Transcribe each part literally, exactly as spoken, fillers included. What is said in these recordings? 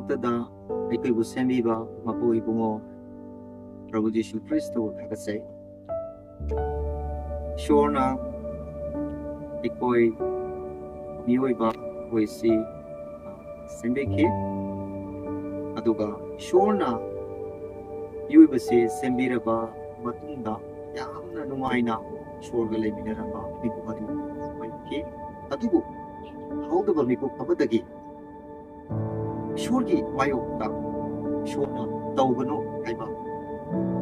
ꯇꯗ ꯑꯩꯈꯣꯏꯕꯨ ꯁꯦꯝꯕꯤꯕ ꯃꯄꯨ ꯏꯕꯨꯡꯉꯣ ꯄ꯭ꯔꯚꯨ ꯖꯤꯁꯨ ꯈ꯭ꯔꯤꯁꯇꯕꯨ ꯊꯥꯒꯠꯆꯩ꯫ ꯏꯁꯣꯔꯅ ꯑꯩꯈꯣꯏ ꯃꯤꯑꯣꯏꯕ ꯑꯩꯈꯣꯏꯁꯤ ꯁꯦꯝꯕꯤꯈꯤ꯫ ꯑꯗꯨꯒ ꯏꯁꯣꯔꯅ ꯃꯤꯑꯣꯏꯕꯁꯤ ꯁꯦꯝꯕꯤꯔꯕ ꯃꯇꯨꯡꯗ ꯌꯥꯝꯅ ꯅꯨꯡꯉꯥꯏꯅ ꯏꯁꯣꯔꯒ ꯂꯩꯃꯤꯟꯅꯔꯝꯕ ꯃꯤꯀꯨꯞ ꯑꯗꯨ ꯑꯣꯏꯈꯤ꯫ ꯑꯗꯨꯕꯨ ꯍꯧꯗꯕ ꯃꯤꯀꯨꯞ ꯑꯃꯗꯒꯤ ꯏꯁꯣꯔꯒꯤ ꯃꯥꯌꯣꯛꯇ ꯏꯁꯣꯔꯅ ꯇꯧꯒꯅꯨ ꯍꯥꯏꯕ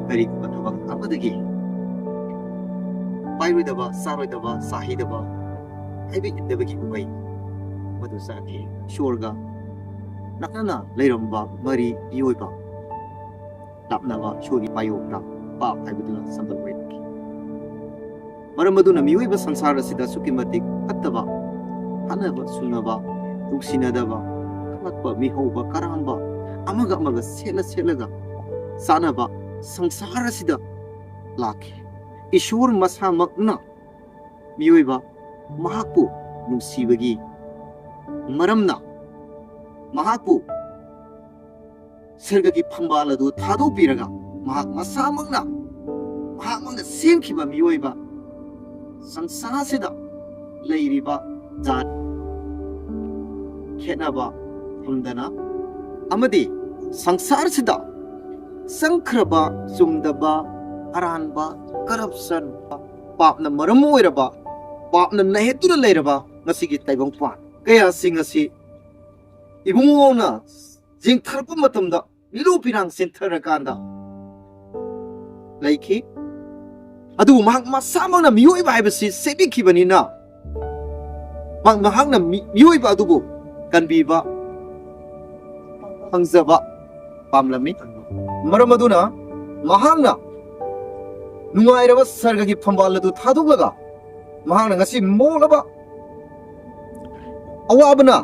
ꯀꯔꯤꯒꯨꯝꯕ ꯊꯕꯛ ꯑꯃꯗꯒꯤ ꯄꯥꯏꯔꯣꯏꯗꯕ, ꯆꯥꯔꯣꯏꯗꯕ, ꯆꯥꯍꯩꯗꯕ ꯍꯥꯏꯕ ꯏꯟꯗꯕꯒꯤ ꯀꯨꯝꯍꯩ ꯃꯗꯨ ꯆꯥꯈꯤ꯫ ꯏꯁꯣꯔꯒ ꯅꯛꯅꯅ ꯂꯩꯔꯝꯕ ꯃꯔꯤ ꯃꯤꯑꯣꯏꯕ ꯂꯥꯞꯅꯕ ꯏꯁꯣꯔꯒꯤ ꯃꯥꯌꯣꯛꯇ ꯄꯥꯞ ꯍꯥꯏꯕꯗꯨꯅ ꯁꯝꯕꯜ ꯑꯣꯏꯔꯛꯈꯤ꯫ ꯃꯔꯝ ꯑꯗꯨꯅ ꯃꯤꯑꯣꯏꯕ ꯁꯪꯁꯥꯔ ꯑꯁꯤꯗ ꯑꯁꯨꯛꯀꯤ ꯃꯇꯤꯛ ꯐꯠꯇꯕ, ꯍꯥꯠꯅꯕ ꯁꯨꯅꯕ, ꯅꯨꯡꯁꯤꯅꯗꯕ, ꯀꯂꯛꯄ, ꯃꯤꯍꯧꯕ, ꯀꯔꯥꯝꯕ, ꯑꯃꯒ ꯑꯃꯒ ꯁꯦꯠꯂ ꯁꯦꯠꯂꯒ ꯆꯥꯅꯕ ꯁꯪꯁꯥꯔ ꯑꯁꯤꯗ ꯂꯥꯛꯈꯤ꯫ ꯏꯁꯣꯔ ꯃꯁꯥꯃꯛꯅ ꯃꯤꯑꯣꯏꯕ ꯃꯍꯥꯛꯄꯨ ꯅꯨꯡꯁꯤꯕꯒꯤ ꯃꯔꯝꯅ ꯃꯍꯥꯛꯄꯨ ꯁꯔꯒꯒꯤ ꯐꯝꯕꯥꯜ ꯑꯗꯨ ꯊꯥꯗꯣꯛꯄꯤꯔꯒ ꯃꯍꯥꯛ ꯃꯁꯥꯃꯛꯅ, ꯃꯍꯥꯛꯃꯛꯅ ꯁꯦꯝꯈꯤꯕ ꯃꯤꯑꯣꯏꯕ ꯁꯪꯁꯥꯔꯁꯤꯗ ꯂꯩꯔꯤꯕ ꯖꯥꯠ ꯈꯦꯠꯅꯕ ꯊꯝꯗꯅ ꯑꯃꯗꯤ ꯁꯪꯁꯥꯔꯁꯤꯗ ꯆꯪꯈ꯭ꯔꯕ ꯆꯨꯝꯗꯕ, ꯑꯔꯥꯟꯕ, ꯀꯔꯞꯁꯟ, ꯄꯥꯞꯅ ꯃꯔꯝ ꯑꯣꯏꯔꯕ, ꯄꯥꯞꯅ ꯅꯩꯍꯠꯇꯨꯅ ꯂꯩꯔꯕ ꯉꯁꯤꯒꯤ ꯇꯥꯏꯕꯪꯄꯥꯟ ꯀꯌꯥꯁꯤꯡ ꯑꯁꯤ ꯏꯕꯨꯡꯉꯣꯅ ꯌꯦꯡꯊꯔꯛꯄ ꯃꯇꯝꯗ ꯃꯤꯂꯨ ꯄꯤꯔꯥꯡ ꯆꯦꯟꯊꯔꯀꯥꯟꯗ ꯂꯩꯈꯤ꯫ ꯑꯗꯨꯕꯨ ꯃꯍꯥꯛ ꯃꯁꯥꯃꯛꯅ ꯃꯤꯑꯣꯏꯕ ꯍꯥꯏꯕꯁꯤ ꯁꯦꯝꯕꯤꯈꯤꯕꯅꯤꯅ, ꯃꯍꯥꯛ, ꯃꯍꯥꯛꯅ ꯃꯤ-, ꯃꯤꯑꯣꯏꯕ ꯑꯗꯨꯕꯨ ꯀꯟꯕꯤꯕ, ꯈꯪꯖꯕ ꯄꯥꯝꯂꯝꯃꯤ꯫ ꯃꯔꯝ ꯑꯗꯨꯅ ꯃꯍꯥꯛꯅ ꯅꯨꯡꯉꯥꯏꯔꯕ ꯁꯔꯒꯒꯤ ꯐꯝꯕꯥꯜ ꯑꯗꯨ ꯊꯥꯗꯣꯛꯂꯒ ꯃꯍꯥꯛꯅ ꯉꯁꯤ ꯃꯣꯠꯂꯕ ꯑꯋꯥꯕꯅ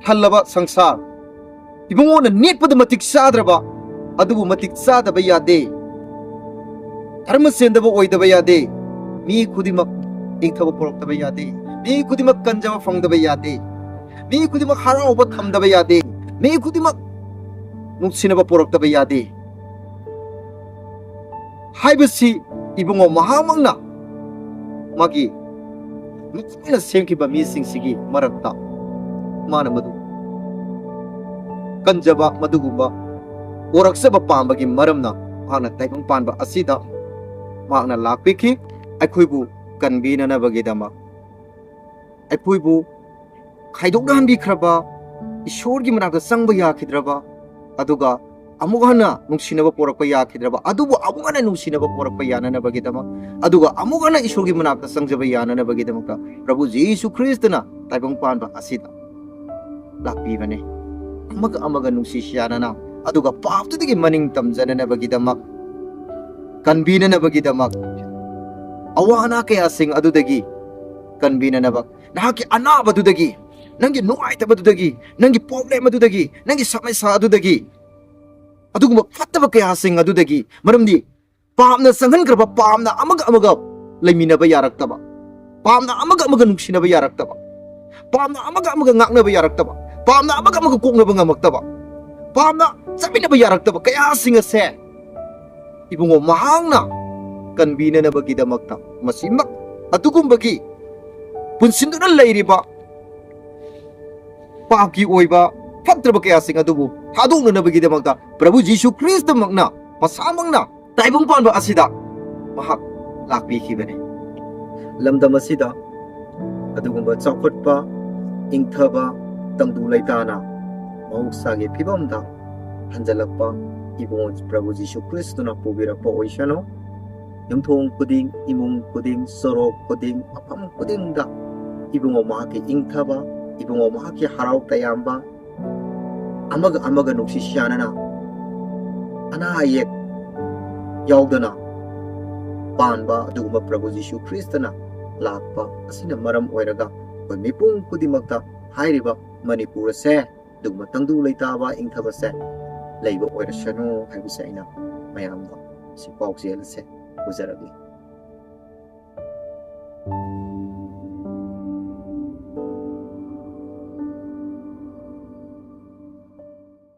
ꯊꯜꯂꯕ ꯁꯪꯁꯥꯔ, ꯏꯕꯨꯡꯉꯣꯅ ꯅꯦꯠꯄꯗ ꯃꯇꯤꯛ ꯆꯥꯗ꯭ꯔꯕ ꯑꯗꯨꯕꯨ ꯃꯇꯤꯛ ꯆꯥꯗꯕ ꯌꯥꯗꯦ꯫ ꯙꯔꯃ ꯆꯦꯟꯗꯕ ꯑꯣꯏꯗꯕ ꯌꯥꯗꯦ꯫ ꯃꯤ ꯈꯨꯗꯤꯡꯃꯛ ꯏꯪꯊꯕ ꯄꯨꯔꯛꯇꯕ ꯌꯥꯗꯦ꯫ ꯃꯤ ꯈꯨꯗꯤꯡꯃꯛ ꯀꯟꯖꯕ ꯐꯪꯗꯕ ꯌꯥꯗꯦ꯫ ꯃꯤ ꯈꯨꯗꯤꯡꯃꯛ ꯍꯔꯥꯎꯕ ꯊꯝꯗꯕ ꯌꯥꯗꯦ꯫ ꯃꯤ ꯈꯨꯗꯤꯡꯃꯛ ꯅꯨꯡꯁꯤꯅꯕ ꯄꯣꯔꯛꯇꯕ ꯌꯥꯗꯦ ꯍꯥꯏꯕꯁꯤ ꯏꯕꯨꯡꯉꯣ ꯃꯍꯥꯛꯃꯛꯅ ꯃꯥꯒꯤ ꯃꯈꯣꯏꯅ ꯁꯦꯝꯈꯤꯕ ꯃꯤꯁꯤꯡꯁꯤꯒꯤ ꯃꯔꯛꯇ ꯃꯥꯅ ꯃꯗꯨ ꯀꯟꯖꯕ, ꯃꯗꯨꯒꯨꯝꯕ ꯄꯣꯔꯛꯆꯕ ꯄꯥꯝꯕꯒꯤ ꯃꯔꯝꯅ ꯃꯍꯥꯛꯅ ꯇꯥꯏꯕꯪ ꯄꯥꯟꯕ ꯑꯁꯤꯗ ꯃꯍꯥꯛꯅ ꯂꯥꯛꯄꯤꯈꯤ꯫ ꯑꯩꯈꯣꯏꯕꯨ ꯀꯟꯕꯤꯅꯅꯕꯒꯤꯗꯃꯛ, ꯑꯩꯈꯣꯏꯕꯨ ꯈꯥꯏꯗꯣꯛꯅꯍꯟꯕꯤꯈ꯭ꯔꯕ, ꯏꯁꯣꯔꯒꯤ ꯃꯅꯥꯛꯇ ꯆꯪꯕ ꯌꯥꯈꯤꯗ꯭ꯔꯕ, ꯑꯗꯨꯒ ꯑꯃꯨꯛ ꯍꯟꯅ ꯅꯨꯡꯁꯤꯅꯕ ꯄꯣꯔꯛꯄ ꯌꯥꯈꯤꯗ꯭ꯔꯕ, ꯑꯗꯨꯕꯨ ꯑꯃꯨꯛ ꯍꯟꯅ ꯅꯨꯡꯁꯤꯅꯕ ꯄꯣꯔꯛꯄ ꯌꯥꯅꯅꯕꯒꯤꯗꯃꯛ, ꯑꯗꯨꯒ ꯑꯃꯨꯛ ꯍꯟꯅ ꯏꯁꯣꯔꯒꯤ ꯃꯅꯥꯛꯇ ꯆꯪꯖꯕ ꯌꯥꯅꯅꯕꯒꯤꯗꯃꯛꯇ ꯄ꯭ꯔꯚꯨ ꯖꯤꯁꯨ ꯈ꯭ꯔꯤꯁꯇꯅ ꯇꯥꯏꯕꯪ ꯄꯥꯟꯕ ꯑꯁꯤꯗ ꯂꯥꯛꯄꯤꯕꯅꯤ꯫ ꯑꯃꯒ ꯑꯃꯒ ꯅꯨꯡꯁꯤ ꯆꯥꯟꯅꯅ, ꯑꯗꯨꯒ ꯄꯥꯞꯇꯨꯗꯒꯤ ꯃꯅꯤꯡ ꯇꯝꯖꯅꯅꯕꯒꯤꯗꯃꯛ, ꯀꯟꯕꯤꯅꯅꯕꯒꯤꯗꯃꯛ, ꯑꯋꯥ ꯑꯅꯥ ꯀꯌꯥꯁꯤꯡ ꯑꯗꯨꯗꯒꯤ ꯀꯟꯕꯤꯅꯅꯕ, ꯅꯍꯥꯛꯀꯤ ꯑꯅꯥꯕꯗꯨꯗꯒꯤ, ꯅꯪꯒꯤ ꯅꯨꯡꯉꯥꯏꯇꯕꯗꯨꯗꯒꯤ, ꯅꯪꯒꯤ ꯄ꯭ꯔꯣꯕ꯭ꯂꯦꯝ ꯑꯗꯨꯗꯒꯤ, ꯅꯪꯒꯤ ꯁꯃꯁ꯭ꯌꯥ ꯑꯗꯨꯗꯒꯤ, ꯑꯗꯨꯒꯨꯝꯕ ꯐꯠꯇꯕ ꯀꯌꯥꯁꯤꯡ ꯑꯗꯨꯗꯒꯤ, ꯃꯔꯝꯗꯤ ꯄꯥꯞꯅ ꯆꯪꯍꯟꯈ꯭ꯔꯕ, ꯄꯥꯞꯅ ꯑꯃꯒ ꯑꯃꯒ ꯂꯩꯃꯤꯟꯅꯕ ꯌꯥꯔꯛꯇꯕ, ꯄꯥꯞꯅ ꯑꯃꯒ ꯑꯃꯒ ꯅꯨꯡꯁꯤꯅꯕ ꯌꯥꯔꯛꯇꯕ, ꯄꯥꯞꯅ ꯑꯃꯒ ꯑꯃꯒ ꯉꯥꯛꯅꯕ ꯌꯥꯔꯛꯇꯕ, ꯄꯥꯞꯅ ꯑꯃꯒ ꯑꯃꯒ ꯀꯣꯛꯅꯕ ꯉꯝꯃꯛꯇꯕ, ꯄꯥꯞꯅ ꯆꯠꯃꯤꯟꯅꯕ ꯌꯥꯔꯛꯇꯕ ꯀꯌꯥꯁꯤꯡ ꯑꯁꯦ ꯏꯕꯨꯡꯉꯣ ꯃꯍꯥꯛꯅ ꯀꯟꯕꯤꯅꯅꯕꯒꯤꯗꯃꯛꯇ, ꯃꯁꯤꯃꯛ ꯑꯗꯨꯒꯨꯝꯕꯒꯤ ꯄꯨꯟꯁꯤꯟꯗꯨꯅ ꯂꯩꯔꯤꯕ ꯄꯥꯞꯀꯤ ꯑꯣꯏꯕ ꯐꯠꯇ꯭ꯔꯕ ꯀꯌꯥꯁꯤꯡ ꯑꯗꯨꯕꯨ ꯊꯥꯗꯣꯛꯅꯅꯕꯒꯤꯗꯃꯛꯇ ꯄ꯭ꯔꯚꯨ ꯖꯤꯁꯨ ꯈ꯭ꯔꯤꯁꯇꯃꯛꯅ ꯃꯁꯥꯃꯛꯅ ꯇꯥꯏꯕꯪ ꯄꯥꯟꯕ ꯑꯁꯤꯗ ꯃꯍꯥꯛ ꯂꯥꯛꯄꯤꯈꯤꯕꯅꯤ꯫ ꯂꯝꯗꯝ ꯑꯁꯤꯗ ꯑꯗꯨꯒꯨꯝꯕ ꯆꯥꯎꯈꯠꯄ, ꯏꯪꯊꯕ, ꯇꯪꯗꯨ ꯂꯩꯇꯥꯅ ꯃꯍꯧꯁꯥꯒꯤ ꯐꯤꯕꯝꯗ ꯍꯟꯖꯜꯂꯛꯄ ꯏꯕꯨꯡꯉꯣ ꯄ꯭ꯔꯚꯨ ꯖꯤꯁꯨ ꯈ꯭ꯔꯤꯁꯇꯨꯅ ꯄꯨꯕꯤꯔꯛꯄ ꯑꯣꯏꯁꯅꯨ꯫ ꯌꯨꯝꯊꯣꯡ ꯈꯨꯗꯤꯡ, ꯏꯃꯨꯡ ꯈꯨꯗꯤꯡ, ꯁꯣꯔꯣꯛ ꯈꯨꯗꯤꯡ, ꯃꯐꯝ ꯈꯨꯗꯤꯡꯗ ꯏꯕꯨꯡꯉꯣ ꯃꯍꯥꯛꯀꯤ ꯏꯪꯊꯕ, ꯏꯕꯨꯡꯉꯣ ꯃꯍꯥꯛꯀꯤ ꯍꯔꯥꯎ ꯇꯌꯥꯝꯕ, ꯑꯃꯒ ꯑꯃꯒ ꯅꯨꯡꯁꯤ ꯆꯥꯟꯅꯅ, ꯑꯅꯥ ꯑꯌꯦꯛ ꯌꯥꯎꯗꯅ ꯄꯥꯟꯕ ꯑꯗꯨꯒꯨꯝꯕ ꯄ꯭ꯔꯚꯨ ꯖꯤꯁꯨ ꯈ꯭ꯔꯤꯁꯇꯅ ꯂꯥꯛꯄ ꯑꯁꯤꯅ ꯃꯔꯝ ꯑꯣꯏꯔꯒ ꯑꯩꯈꯣꯏ ꯃꯤꯄꯨꯝ ꯈꯨꯗꯤꯡꯃꯛꯇ ꯍꯥꯏꯔꯤꯕ ꯃꯅꯤꯄꯨꯔ ꯑꯁꯦ ꯑꯗꯨꯒꯨꯝꯕ ꯇꯪꯗꯨ ꯂꯩꯇꯥꯕ, ꯏꯪꯊꯕꯁꯦ ꯂꯩꯕ ꯑꯣꯏꯔꯁꯅꯨ ꯍꯥꯏꯕꯁꯦ ꯑꯩꯅ ꯃꯌꯥꯝꯗ ꯁꯤ ꯄꯥꯎꯖꯦꯜ ꯑꯁꯦ ꯄꯨꯖꯔꯛꯂꯤ꯫